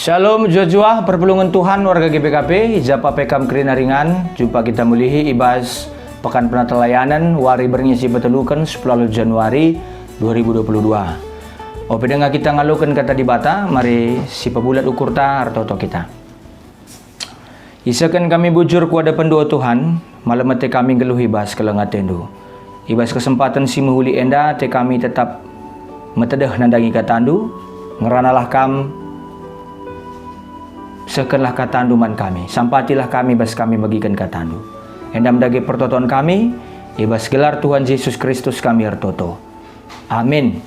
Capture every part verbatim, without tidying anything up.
Shalom, mejuah-juah, perpulungen Tuhan, warga G B K P, i ja pe kam kerina ringan, jumpa kita mulihi i bas Pekan Penatalayanen, wari berngi si peteluken, sepuluh Januari dua ribu dua puluh dua. Ope denga kita ngaloken Kata Dibata, mari sipebulat ukurta, ertoto kita. Isehken kami bujur ku adepenNdu, o Tuhan, malem ate kami nggeluh i bas keleng ateNdu. I bas kesempaten si mehuli enda ate kami tetap metedeh nandangi KataNdu, ngeranalah Kam, sehkenlah KataNdu man kami, sampatilah kami bas kami megiken KataNdu. Enda me dage pertoton kami, i bas gelar Tuhan Jesus Kristus kami ertoto. Amin.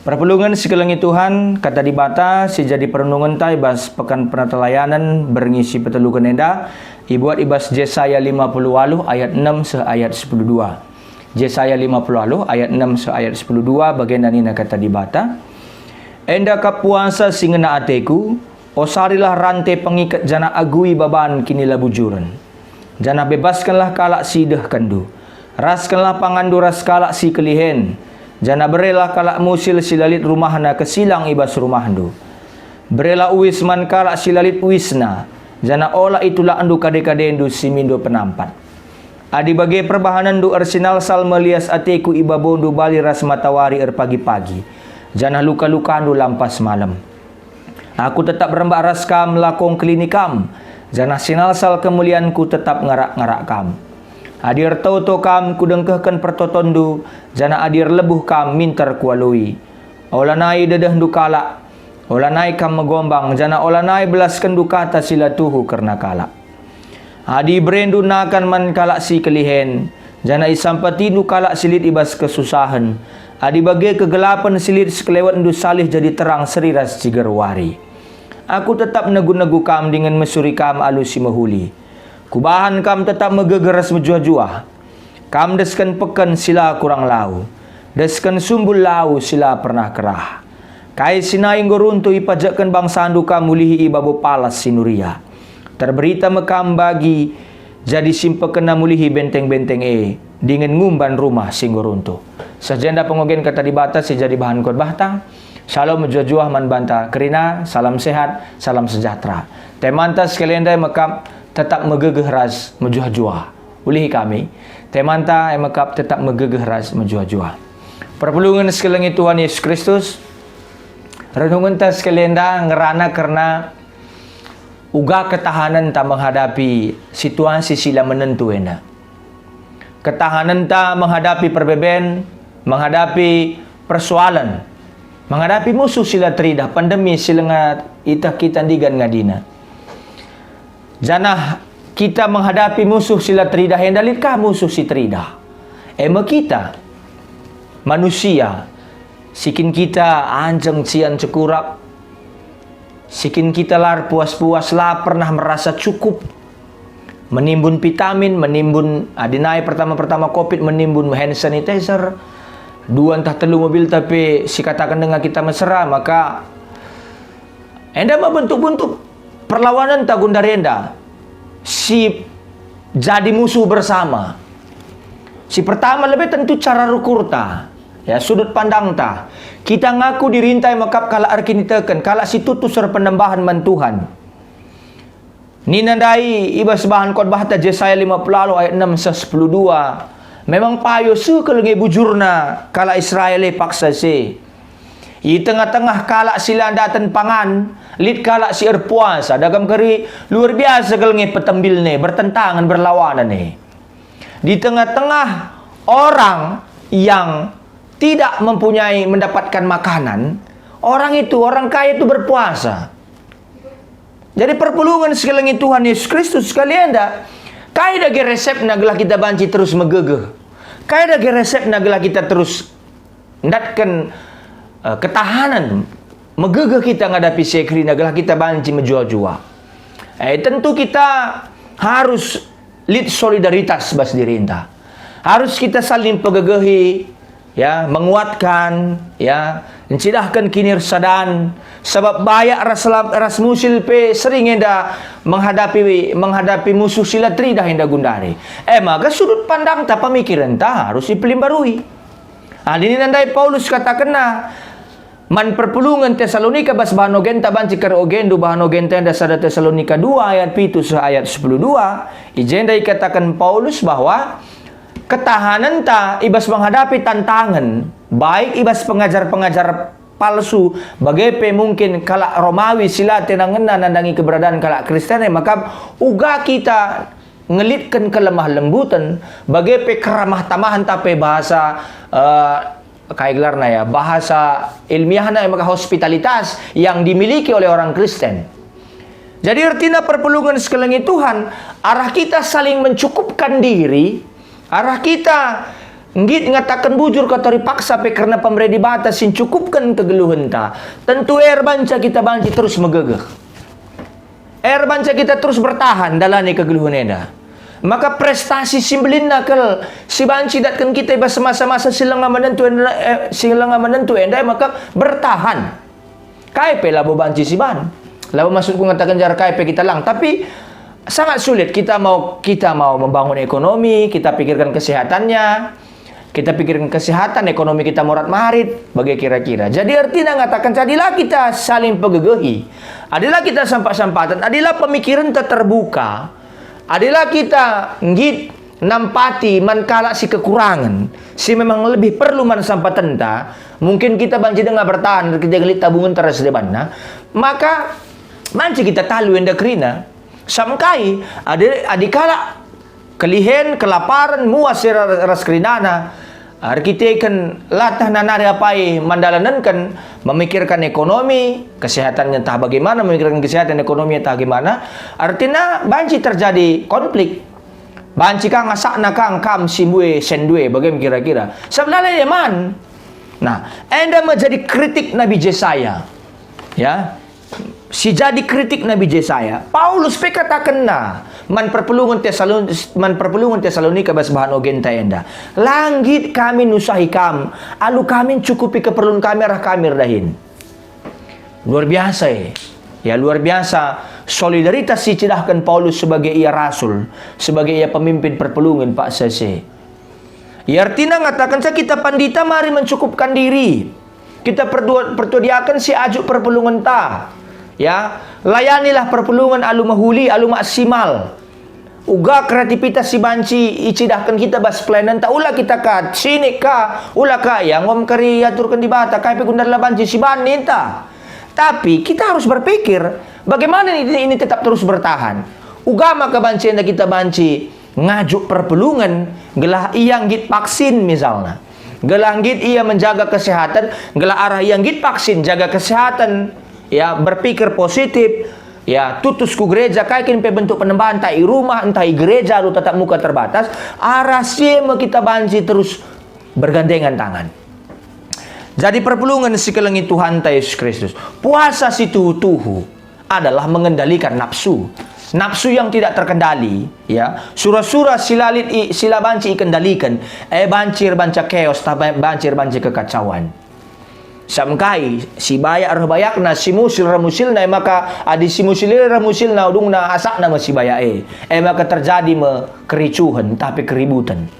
Perpulungen si kelengi Tuhan, Kata Dibata si jadi perenungenta i bas Pekan Penatalayanen berngi si peteluken enda ibuat i bas Jesaya lima puluh waluh ayat enem seh ayat sepuluh dua. Jesaya lima puluh waluh ayat enem seh ayat sepuluh dua, bagenda nina Kata Dibata, "Enda kap puasa si ngena ateKu, osarilah rante pengiket janah agui baban kinilabujuren." Janah bebaskenlah kalak si idehkenndu. Raskenlah panganndu ras kalak si kelihen, janah berelah kalak musil si la lit rumahna kesilang i bas rumahndu. Berelah uis man kalak si la lit uisna, janah ola itulakndu kade-kadendu si mindo penampat. Adi bage perbahanenndu, ersinalsal me lias ateKu i babondu bali ras matawari erpagi-pagi, janah luka-lukandu lampas malem. Aku tetap rembak ras kam, la Kuengkelini kam, janah sinalsal kemulianKu tetap ngarak-ngarak kam. Adi ertoto kam, Kudengkehken pertotonndu, janah adi erlebuh kam, minter Kualoi. Olanai idedehndu kalak, olanai kam megombang, janah olanai belaskenndu kata si la tuhu kerna kalak. Adi iberendu nakan man kalak si kelihen, janah isampatindu kalak si lit i bas kesusahen, adi bage kegelapen si lit sekelewetndu salih jadi terang seri ras ciger wari. Aku tetap negu-negu kam dingen mesuri kam alu si mehuli. Kubahan kam tetap megegeh ras mejuah-juah. Kam desken peken si la kurang lau, desken sumbul lau si la pernah kerah. Kai si nai enggo runtuh ipajekken bangsandu kam mulihi i babo palas si nuria. Terberita me kam bagi jadi si mpekenna mulihi benteng-benteng e, dingen ngumban rumah si enggo runtuh. Seh jenda pengogen Kata Dibata si jadi bahan khotbahta. Shalom mejuah-juah man banta kerina, salam sehat, salam sejahtera. Temanta sekali ndai me kap tetap megegeh ras mejuah-juah. Ulihi kami, temanta e me kap tetap megegeh ras mejuah-juah. Perpulungen si kelengi Tuhan Yesus Kristus, renungenta sekali enda ngerana kerna uga ketahanenta menghadapi situasi si la menentu enda. Ketahanenta menghadapi perbeben, menghadapi persoalan, menghadapi musuh si la teridah, pandemi si langa iteh kita ndigan ngadina. Janah kita menghadapi musuh si la teridah enda, lit ka musuh si teridah. E me kita, manusia, si kin kita anjeng cian cekurap, si kin kita la erpuas-puas, la pernah merasa cukup. Menimbun vitamin, menimbun, adi nai pertama-pertama covid, menimbun hand sanitizer, dua ntah telu mobilta pe sikataken denga kita mesera, maka enda me bentuk-bentuk perlawanenta gundari enda si jadi musuh bersama. Si pertama lebe tentu cara rukurta, ya, sudut pandangta. Kita ngaku dirinta e me kap kalak erkiniteken, kalak si tutus erpenembahen man Tuhan. Nina ndai i bas bahan khotbahta Jesaya lima puluh waluh ayat enem seh sepuluh dua, memang payo seh kal nge bujurna kalak Israel e paksa si. I tengah-tengah kalak si la ndaten pangan, lit kalak si erpuasa, dagam keri luar biasa kal nge petembilna e, bertentangan, berlawanan e. Di tengah-tengah orang yang tidak mempunyai, mendapatkan makanan, orang itu, orang kaya itu berpuasa. Jadi perpulungen si kelengi Tuhan Yesus Kristus sekali enda, kai dage resepna gelah kita banci terus megegeh? Kai dage resepna gelah kita terus ndatken, eh, ketahanen, megegeh kita ngadapi si e kerina gelah kita banci mejuah-juah? Eh, tentu kita harus lit solidaritas bas dirinta. Harus kita saling pegegehi, ya, menguatkan, ya, ncidahken kinirsadan, sabap bayak ras lam-, ras musil pe sering enda menghadapi, menghadapi musuh si la teridah enda gundari. E maka sudut pandangta, pemikirenta harus ipelimbarui. Ah, nina ndai Paulus katakenna, Man perpulungen Tesalonika bas bahan ogenta banci kari ogendu bahan ogenta enda sada Tesalonika dua ayat pitu seh ayat sepuluh dua, i jenda ikataken Paulus bahwa ketahanenta i bas menghadapi tantangen, baik i bas pengajar-pengajar palsu, bage pe mungkin kalak Romawi si la tenangenna nandangi keberadaan kalak Kristen, e maka uga kita ngelitken kelemah lembuten, bage pe keramah tamahen, tape bahasa, eh, kai gelarna ya, bahasa ilmiahna e maka hospitalitas yang dimiliki oleh orang Kristen. Jadi ertina perpulungen sekelengi Tuhan, arah kita saling mencukupkan diri, arah kita nggit ngataken bujur katori paksa pe kerna pemere Dibata si ncukupken kegeluhenta, tentu erbanca kita banci terus megegeh. Erbanca kita terus bertahan dalani kegeluhen enda. Maka prestasi si mbelinna kal si banci datken kita i bas masa-masa si langa menentu enda, eh, si langa menentu enda, maka bertahan. Kai pe labo banci siban. Labo maksudku ngataken jar kai pe kita lang, tapi sangat sulit. Kita mau, kita mau membangun ekonomi, kita pikirkan kesehatannya, kita pikirkan kesehatan, ekonomi kita morat marit, bage kira-kira. Jadi ertina ngataken, adilah kita saling pegegehi, adilah kita sampat-sampatan, adilah pemikirenta terbuka, adilah kita nggit nampati man kalak si kekurangen, si memang lebih perlu man sampatenta, mungkin kita banci denga bertahan, kita ngelit tabungenta ras debanna, maka banci kita talu enda kerina. Sam kai, adi, adi kalak kelihen, kelaparen, muas ras kerinana, erkiteken latahna nari apai mandalanenken, memikirkan ekonomi, kesehatannya entah bagaimana, memikirkan kesehatan ekonomi entah bagaimana, ertina banci terjadi konflik. Banci ka ngasakna ka kam si mbue sendue, bage me kira-kira. Sabap lalai man. Nah, enda me jadi kritik Nabi Jesaya. Ya. Si jadi kritik Nabi Jesaya, Paulus pe katakenna man perpulungen Tesalon-, man perpulungen Tesalonika bas bahan ogenta enda. La nggit kami nusahi kam, alu kami ncukupi keperlun kami arah kami erdahin. Luar biasa, eh. Ya, luar biasa solidaritas si cidahken Paulus sebagai ia rasul, sebagai ia pemimpin perpulungen, paksa se. Ya, ertina ngatakenca kita pandita mari mencukupkan diri. Kita pertua-, pertua diaken si ajuk perpulungenta. Ya, layanilah perpulungen alu mehuli, alu maksimal. Uga kreativitas si banci icidahken kita bas pelayanenta, ula kita ka sinik ka, ula ka ya ngom kari aturken Dibata, kai pe gundar la banci siban ninta. Tapi kita harus berpikir, bagaimana ini, ini tetap terus bertahan. Uga maka banci enda kita banci ngajuk perpulungen, gelah ia nggit vaksin misalna. Gelah nggit ia menjaga kesehatan, gelah arah ia nggit vaksin, jaga kesehatan, ya, berpikir positif, ya, tutus ku gereja, kai kin pe bentuk penembahan, entah i rumah, entah i gereja, alu tatap muka terbatas, arah si e me kita banci terus bergandengan tangan. Jadi perpulungen si kelengi Tuhanta Yesus Kristus, puasa si tuhu-tuhu adalah mengendalikan nafsu. Nafsu yang tidak terkendali, ya, sura-sura si la lit i, si la banci ikendaliken, e banci erbanca chaos, tah ba-, banci erbanca kekacauan. Sam kai, si bayak reh bayakna, si musil reh musilna, e maka adi si musil e reh musilna, udungna asakna me si bayak e. E maka terjadi me kericuhen, tah pe keributan.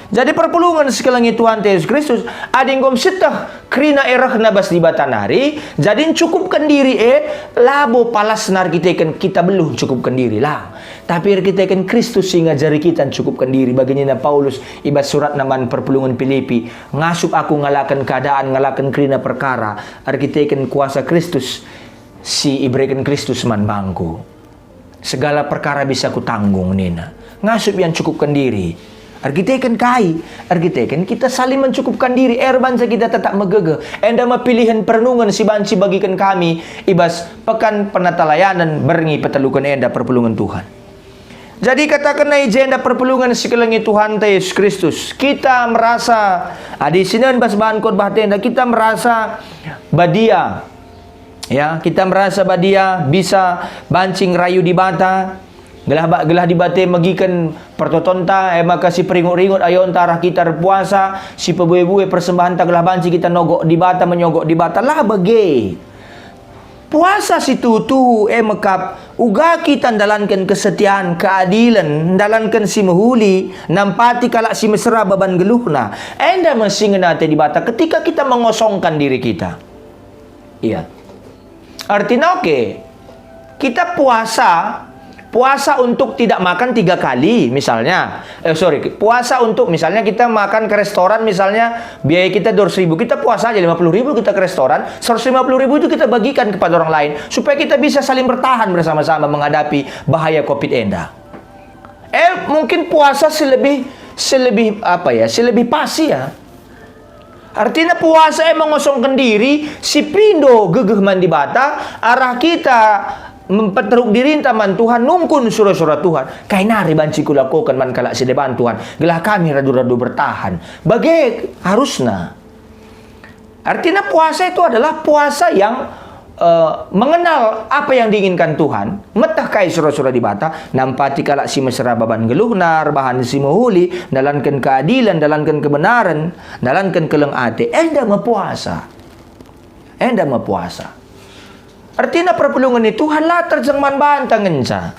Jadi perpulungen si kelengi Tuhanta Yesus Kristus, adi enggo msieteh kerina e rehna bas Dibata nari, jadi ncukupken diri e, labo palasna erkiteken kita beluh ncukupken diri, lang. Tapi erkiteken Kristus si ngajari kita ncukupken diri, bagi nina Paulus i bas suratna man perpulungen Pilipi, "Ngasup aku ngalaken keadaan, ngalaken kerina perkara, erkiteken kuasa Kristus si ibereken Kristus man bangku." Segala perkara bisa kutanggung, nina. Ngasup ia ncukupken diri. Erkiteken kai? Erkiteken kita saling mencukupkan diri, erbanca kita tetap megegeh. Enda me pilihen perenungen si banci bagiken kami i bas Pekan Penatalayanen berngi peteluken enda perpulungen Tuhan. Jadi katakenna i jenda perpulungen si kelengi Tuhanta Yesus Kristus. Kita merasa, adi sinen bas bahan khotbah enda, kita merasa badia. Ya, kita merasa badia bisa banci ngerayu Dibata, gelah ba-, gelah Dibata megiken pertotonta, e maka si peringut-ringut ayonta arah kita erpuasa, si pebue-bue persembahenta gelah banci kita nogok Dibata, menyogok Dibata. Lah bage. Puasa si tuhu-tuhu e mekap uga kita ndalanken kesetian, keadilen, ndalanken si mehuli, nampati kalak si mesera baban geluhna. Enda me si ngena ate Dibata ketika kita mengosongkan diri kita. Iya. Artinya, oke, kita puasa, puasa untuk tidak makan tiga kali, misalnya. Eh, sorry, puasa untuk, misalnya, kita makan ke restoran, misalnya, biaya kita dua ratus ribu, kita puasa aja lima puluh ribu, kita ke restoran, seratus lima puluh ribu itu kita bagikan kepada orang lain, supaya kita bisa saling bertahan bersama-sama menghadapi bahaya covid enda. Eh, mungkin puasa selebih, selebih apa ya, selebih pasti ya. Artina puasa e mengosongken diri, si pindo gegeh man Dibata, arah kita mpeteruk dirinta man Tuhan, nungkun sura-sura Tuhan. Kai nari banci kulakoken man kalak si deban, Tuhan, gelah kami radu-radu bertahan. Bage harusna. Artina puasa itu adalah puasa yang, eh, mengenal apa yang diinginkan Tuhan, meteh kai sura-sura Dibata, nampati kalak si mesera baban geluhna, erbahan si mehuli, ndalanken keadilen, ndalanken kebenaren, ndalanken keleng ate, enda me puasa. Enda me puasa. Ertina perpulungen ni Tuhan la terjeng man banta ngenca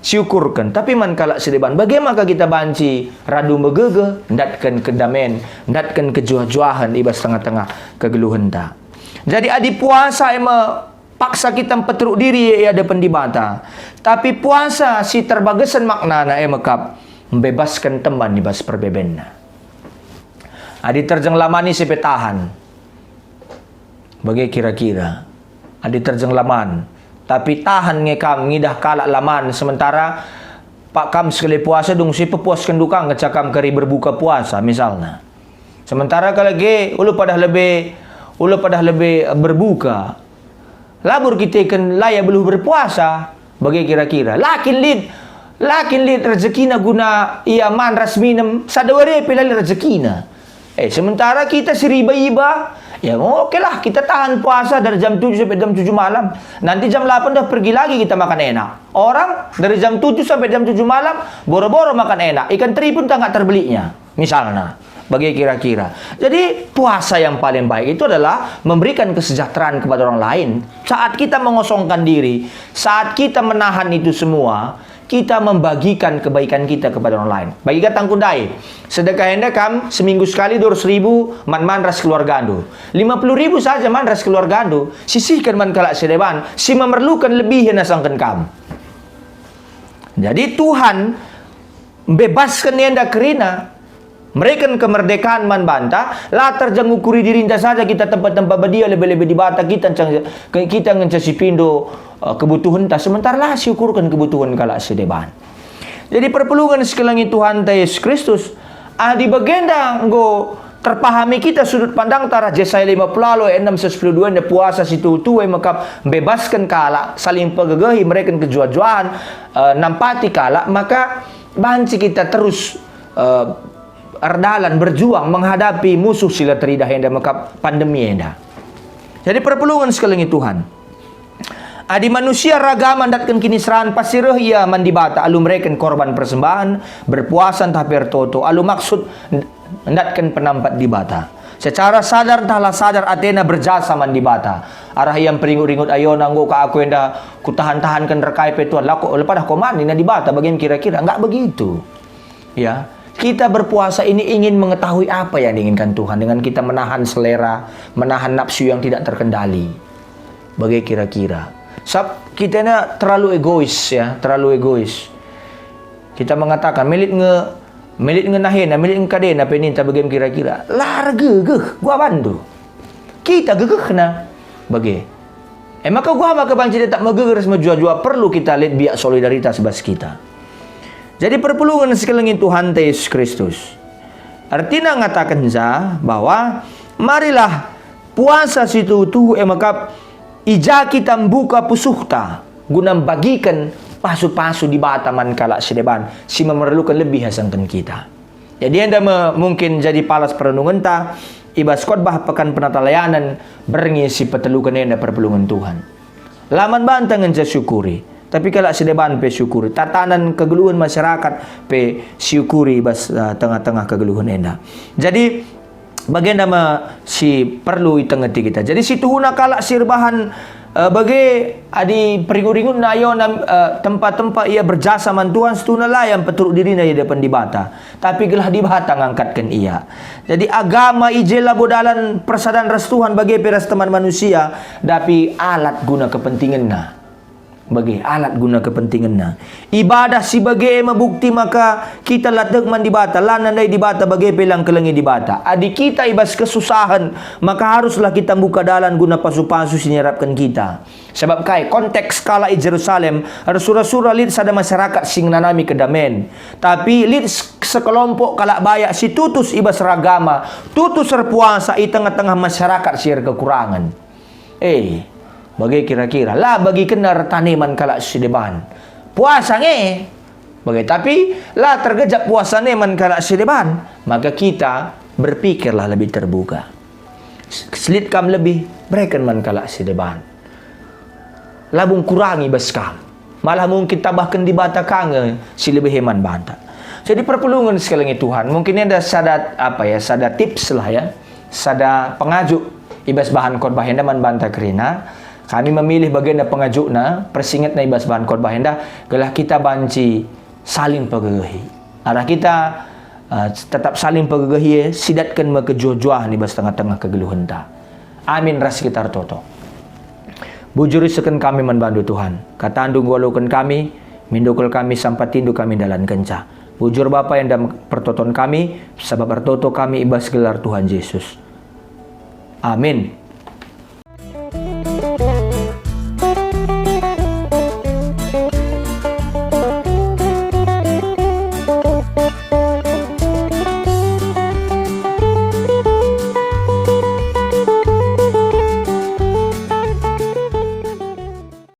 siukurken, tapi man kalak si deban. Bage maka kita banci radu megegeh, ndatken kedamen, ndatken kejuah-juahen i bas tengah-tengah kegeluhenta. Jadi adi puasa e me paksa kita mpeteruk diri i adepen Dibata, tapi puasa si terbagesen maknana e me kap mbebasken teman i bas perbebenna. Adi terjeng la man ise pe tahan. Bage kira-kira. Adi terjeng la man. Tapi tahan nge kam ngidah kalak la man, sementara pak kam sekali puasa dung si pepuaskenndu ka ngenca kam kari berbuka puasa, misalna. Sementara kalak e, ulu padah lebe, ulu padah lebe berbuka. Labo erkiteken la ia beluh berpuasa, bage kira-kira. La kin lit, la kin lit rezekina guna ia man ras minem, sada wari pe la lit rezekina. Eh, sementara kita si riba-iba, ya oke lah, kita tahan puasa dari jam tujuh sampai jam tujuh malam. Nanti jam delapan dah pergi lagi kita makan enak. Orang dari jam tujuh sampai jam tujuh malam, boro-boro makan enak. Ikan teri pun tak nggak terbelinya. Misalna, bagi kira-kira. Jadi, puasa yang paling baik itu adalah memberikan kesejahteraan kepada orang lain. Saat kita mengosongkan diri, saat kita menahan itu semua, kita membagikan kebaikan kita kepada orang lain. Bagi katangku ndai, sedekah enda kam seminggu sekali dua ratus ribu man-man ras keluargandu. Lima puluh ribu saja man ras keluargandu. Sisihken man kalak si deban, si memerlukan lebih asangken kam. Jadi Tuhan mbebasken enda kerina, mereken kemerdekaan man banta, la terjeng ukuri dirinta saja kita tempa-tempa badia, lebe-lebe Dibata kita nca-, kita ngenca sipindo, eh, kebutuhenta, sementara la siukurken kebutuhen kalak si deban. Jadi perpulungen si kelengi Tuhanta Yesus Kristus, adi bagenda enggo terpahami kita sudut pandangta arah Jesaya lima puluh ayat enam sampai sepuluh dua, puasa si tuhu-tuhu e mekap mbebasken kalak, saling pegegehi, mereken kejuah-juahen, eh, nampati kalak, maka banci kita terus, eh, erdalan berjuang menghadapi musuh si la teridah enda mekap pandemi enda. Jadi perpulungen si kelengi Tuhan. Adi manusia ragama ndatken kiniseran, pasti reh ia man Dibata alu mereken korban persembahen, berpuasa ntah pe ertoto, alu maksud ndatken penampat Dibata. Secara sadar ntah la sadar atena berjasa man Dibata. Arah ia mperingut-ringut ayona, "Enggo ka aku enda kutahan-tahanken rekai pe Tuhan, lako lepadah koman nina Dibata, bagen kira-kira." Enggak begitu. Ya, kita berpuasa ini ingin mengetahui apa yang diinginkan Tuhan dengan kita menahan selera, menahan nafsu yang tidak terkendali. Bage kira-kira. Sab kita ini terlalu egois, ya, terlalu egois. Kita mengatakan, "Melit nge, melit nge nahena, melit nge kadena," pe ninta bagem kira-kira. La ergegeh, gua bandu. Kita gegehna. Bage. E maka gua maka banci tetap megeger mejuah-juah perlu kita lit biak solidaritas bas kita. Jadi perpulungen si kelengi Tuhanta Yesus Kristus. Ertina ngatakenca bahwa marilah puasa si tuhu-tuhu e mekap i ja kita mbuka pusuhta guna mbagiken pasu-pasu Dibata man kalak si deban si memerluken lebih asangken kita. Jadi enda me mungkin jadi palas perenungenta i bas khotbah Pekan Penatalayanen berngi si peteluken enda perpulungen Tuhan. La man banta ngenca siukuri, tapi kalak si deban pe siukuri. Tatanan kegeluhen masyarakat pe siukuri bas, eh, tengah-tengah kegeluhen enda. Jadi, bagenda me si perlu itengeti kita. Jadi, si tuhuna kalak si erbahan Eh, bage adi peringut-ringutna ayona, eh, tempa-tempa ia berjasa man Tuhan, situhuna la ia mpeteruk dirina i depan Dibata, tapi gelah Dibata ngangkatken ia. Jadi agama i je labo dalan persadan ras Tuhan bage pe ras teman manusia, tapi alat guna kepentingenna. Bage, alat guna kepentingenna. Ibadah si bage me bukti maka kita la tek man Dibata, la nandai Dibata bage pe la ngkelengi Dibata. Adi kita i bas kesusahen, maka haruslah kita mbuka dalan guna pasu-pasu si nyerapken kita. Sabap kai? Konteks kalak i Jerusalem, ersura-sura lit sada masyarakat si ngenanami kedamen. Tapi lit s-, sekelompok kalak bayak si tutus i bas ragama, tutus erpuasa i tengah-tengah masyarakat si erkekurangen. Eh, bage kira-kira, la bagikenna retahe man kalak si deban. Puasa nge. Bage, tapi la tergejap puasana man kalak si deban. Maka kita berpikirlah lebih terbuka. S-, selit kam lebih, bereken man kalak si deban. Labo kurangi bas kam. Malah mungkin tambahken Dibata ka nge si lebih e man banta. Jadi perpulungen sekali nge Tuhan, mungkin enda sada, apa ya, sada tips lah ya, sada pengajuk i bas bahan khotbah enda man banta kerina. Kami memilih bagenda pengajukna, persingetna i bas bahan khotbah enda, gelah kita banci saling pegegehi. Arah kita, eh, tetap saling pegegehi, sidatken me kejuah-juahen i bas tengah-tengah kegeluhenta. Amin ras kita ertoto. Bujur isehken kami man bandu Tuhan. KataNdu ngaloken kami, mindo kal kami sampatindu kami ndalankenca. Bujur Bapa enda pertoton kami, sabap ertoto kami i bas gelar Tuhan Jesus. Amin.